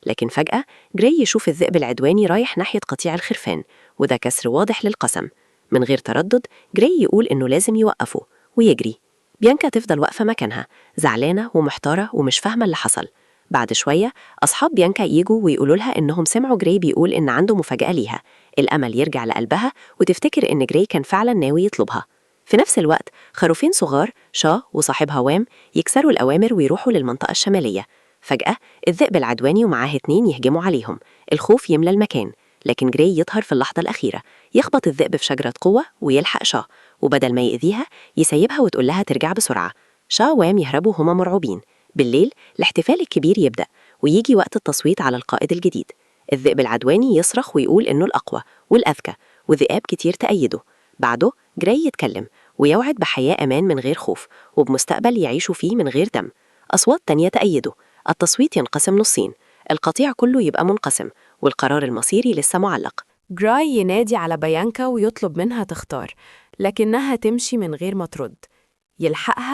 لكن فجأة جراي يشوف الذئب العدواني رايح ناحية قطيع الخرفان، وده كسر واضح للقسم. من غير تردد جراي يقول إنه لازم يوقفه ويجري. بيانكا تفضل واقفة مكانها، زعلانة ومحتارة ومش فاهمة اللي حصل. بعد شوية أصحاب بيانكا يجوا ويقولوا لها إنهم سمعوا جراي بيقول إن عنده مفاجأة ليها. الأمل يرجع لقلبها وتفتكر إن جراي كان فعلا ناوي يطلبها. في نفس الوقت خروفين صغار، شا وصاحبها وام، يكسروا الأوامر ويروحوا للمنطقة الشمالية. فجأة الذئب العدواني ومعاه اتنين يهجموا عليهم. الخوف يملى المكان، لكن جراي يظهر في اللحظة الأخيرة، يخبط الذئب في شجرة قوة ويلحق شا، وبدل ما يأذيها يسيبها وتقول لها ترجع بسرعة. شا وام يهربوا هما مرعوبين. بالليل الاحتفال الكبير يبدأ، ويجي وقت التصويت على القائد الجديد. الذئب العدواني يصرخ ويقول إنه الأقوى والأذكى، وذئاب كتير تأيده. بعده جراي يتكلم ويوعد بحياة أمان من غير خوف، وبمستقبل يعيشوا فيه من غير دم. أصوات تانية تأيده. التصويت ينقسم نصين، القطيع كله يبقى منقسم، والقرار المصيري لسه معلق. جراي ينادي على بيانكا ويطلب منها تختار، لكنها تمشي من غير ما ترد. يلحقها.